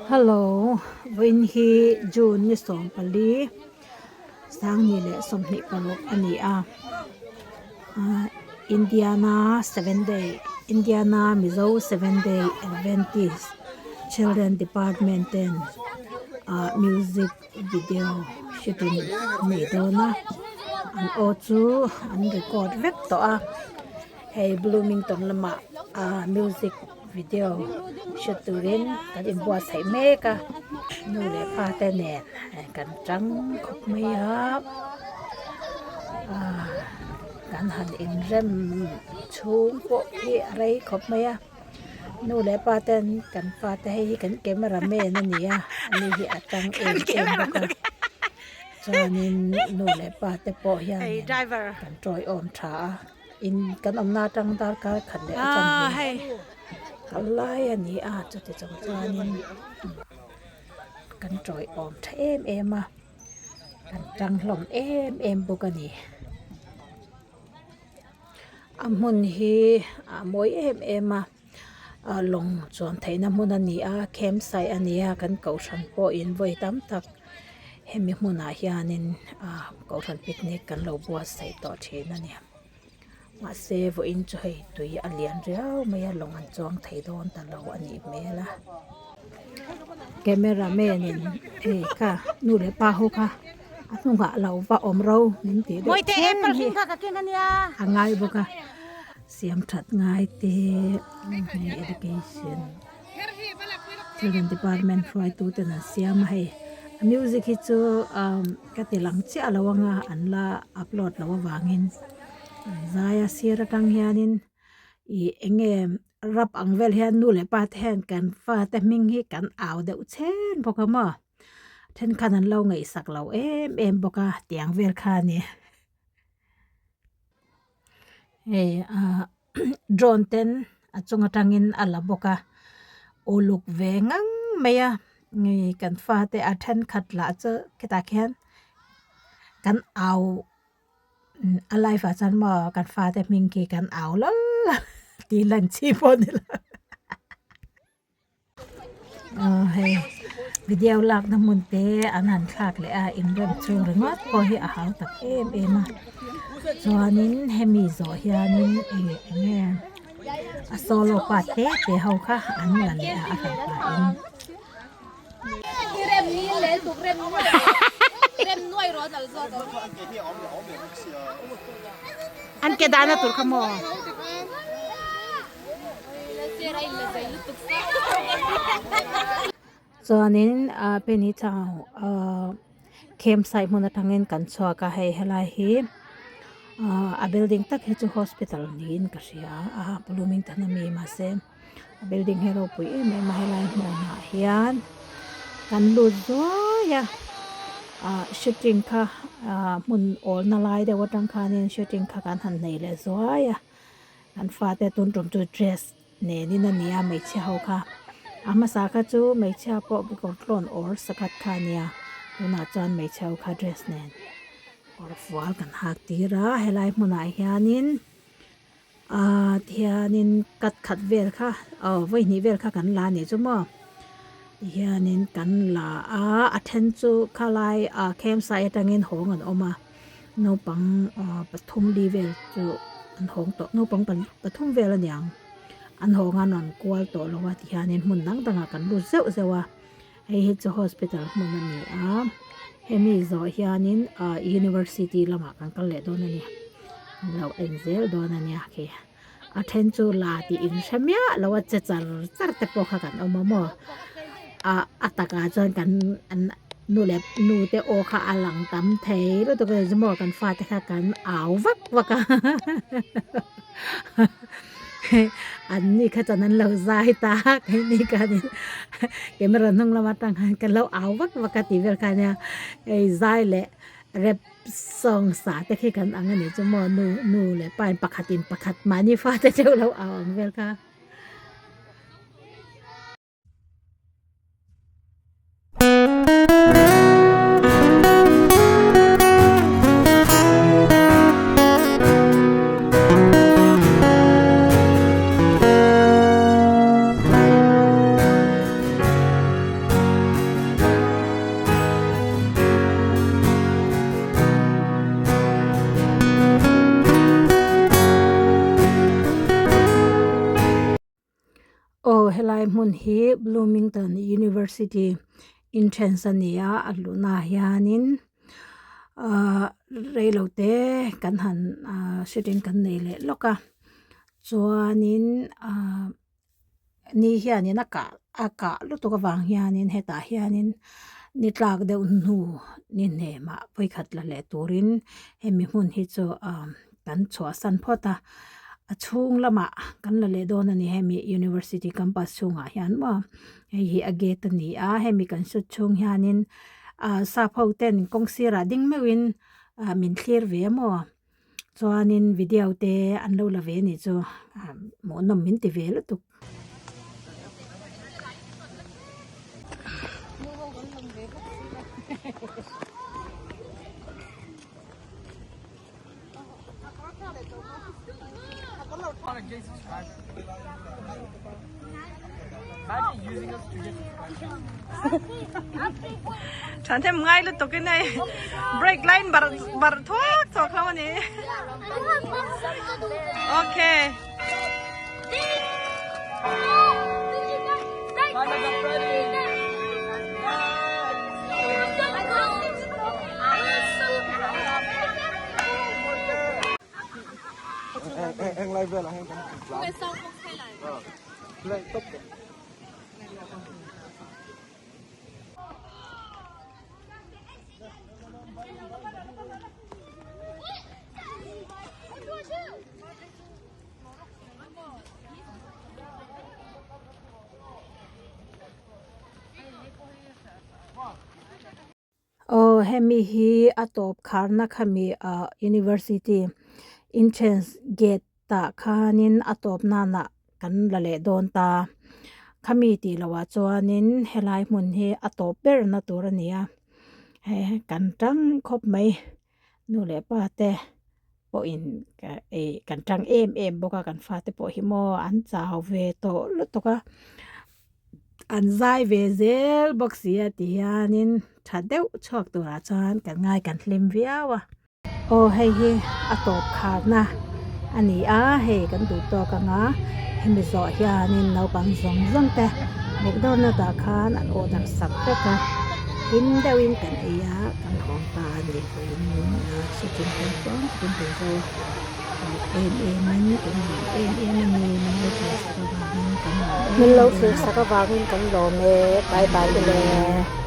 Hello vawiin hi June ni 14 sangni leh 26 a ni a ahh Indiana seven day Indiana Mizo seven day Adventist children department ten ah music video shooting an nei dawn a an aw chu an record vek tawh a hei bloomington lamah ah music video shoot turin kan inbuatsaih mek a nu leh pa te nen kan tang khawp mai a ah kan han inrem chhung pawh hi a rei khawp mai a nu leh pa ten kan fate hei hi kan camera man a ni a ani hi a tang em em bawk a chuanin nu leh pa te pawh hianin kan tawiawm tha a. In kan awmna atang darkar khat leh a chanve kal lai a ni a chuti chung chuanin kan tawiawm tha em em a kan tang hlawm em em bawk a ni a hmun hi a mawi em em a ah lawng chuan theihna hmun a ni a campsite a ni a kan kohhran pawhin vawi tam tak hemi hmunah hianin ah kohhran picnic kan lo buatsaih tawh thin a ni mahse vawiin chu hei tui a lian riau mai a lawng an chuang thei dawn ta lo a nih hmel a camera man in hei kha nu leh pa ho kha a hnungah lo va awm ro min tih deuh thleng hi a ngai bawk a siam that ngai te hei education children department hruaitu ten an siam a hei a music hi chu umm ka ti lang chiah lo ang a an la upload loh avangin an zai a sir atang hianin ih eng nge rap ang vel hian nu leh pa te hian kan fate hming hi kan au deuh chhen bawk a maw thenkhat an lo ngaihsak lo em em bawk a tiang vel kha a ni. Hei ah drone ten a chung atangin a la bawk a uluk ve ngang mai a nge kan fate a thenkhat lah chu khitah khian kan au a live ah chuan maw kan fate hming khi kan au lal a tih lan chi pawh a ni lo. Aw hei video lakna hmun te an han thlak leh a inrem chhung ringawt pawh hi a hau tak em em a chuanin hemi zawh hianin ih eng nge a solo part te te ho kha an la leh a a hran pahin. An ke dahna tur kha maw? Chuanin ah penny town ah campsite hmun atangin kan chhuak a hei helai hi ah a building tak hi chu hospital niin ka hria a bloomington ami mahse a building hi a ropui em em a helai hmunah hian kan lut zuai a ah shooting kha ah hmun awlna lai deuh atang khanin shooting kha kan han nei leh zuai a. An fate tun tum chu dress nenin a ni a hmeichhia ho kha a hmasa kha chu hmeichhia pawh kekawr tlawn awr sakhat kha a nia tunah chuan hmeichhia ho kha dress nen kawr fual kan hak tir a helai hmunah hianin ahh tihianin cut khat vel kha aw vawi hnih vel kha kan la a nih chu maw tihianin kan la a a then chu khalai ah campsite atangin hawng an awm a. Naupang aw pathum li vel chu an hawng tawh naupang pathum vel a niang an hawng a an rawn kual tawh lo a tihianin hmun dang dangah kan lut zeuh zeuh a hei hi chu hospital hmun a ni a hemi zawh hianin ah university lamah kan kal leh dawn a ni an lo en zel dawn a nia khi a then chu la tih in hre miah lo a che char char te pawh kha kan awm a maw ah a takah chuan kan an nu leh nu te aw kha a lang tam thei lutuk a ni maw kan fate kha kan au vak vak a an ni kha chuan an lo zai ta keini khanin camera hnung lam atang khan kan lo au vak vak a tih vel kha ania hei zai leh rap song sa te khi kan ang a nih chu maw nu nu leh pa in pakhat in pakhat mahni fate theuh lo au ang vel kha. hmun hi Bloomington University entrance a ni a a luhna ah hianin ahh reilote kan han ahh sitting kan nei leh lawk a chuanin ahh ni hianin a kah a kah lutuk avang hianin hetah hianin ni tlak deuh hnu ni hnemah vawikhat la leh turin hemi hmun hi chu ah kan chhuahsan phawt a a chhung lamah kan la leh dawn a ni hemi university campus chhungah hian maw hei hi a gate a ni a hemi kan shoot chhung hianin ah sap ho ten kawng sirah ding meuhin ah min thlir ve a maw. Chuanin video te an lo la ve anih chu hmuhnawm min ti ve lutuk. Thahnem ngai lutuk in hei break line barh barh thuak thuak hlauh a ni okay. Aw hemi hi a tawp kharna khami ah university entrance gate tah khanin a tawp nanah kan la leh dawn ta khami tih loh ah chuanin helai hmun hi a tawp ber na tur a ni a he kan tang khawp mai nu leh pa te pawhin ih kan tang em em bawk a kan fate pawh hi maw an chau ve tawh lutuk a an zai ve zel bawk si a ti hianin tha deuh chhuak turah chuan kan ngai kan hlim viau a. Aw hei hi a tawp kharna a ni a hei kan duh tawk ang a hemi zawh hianin naupang zawng zawng te McDonald ah khan an order sak vek a hlim deuhin kan ei a kan hawng ta a ni vawiin shooting kan tluang takin kan zo em em in kan lawm em em a ni min lo thlir sak avangin kan lawm em Min lo em thlir a. sak avangin kan lawm e bye bye ule.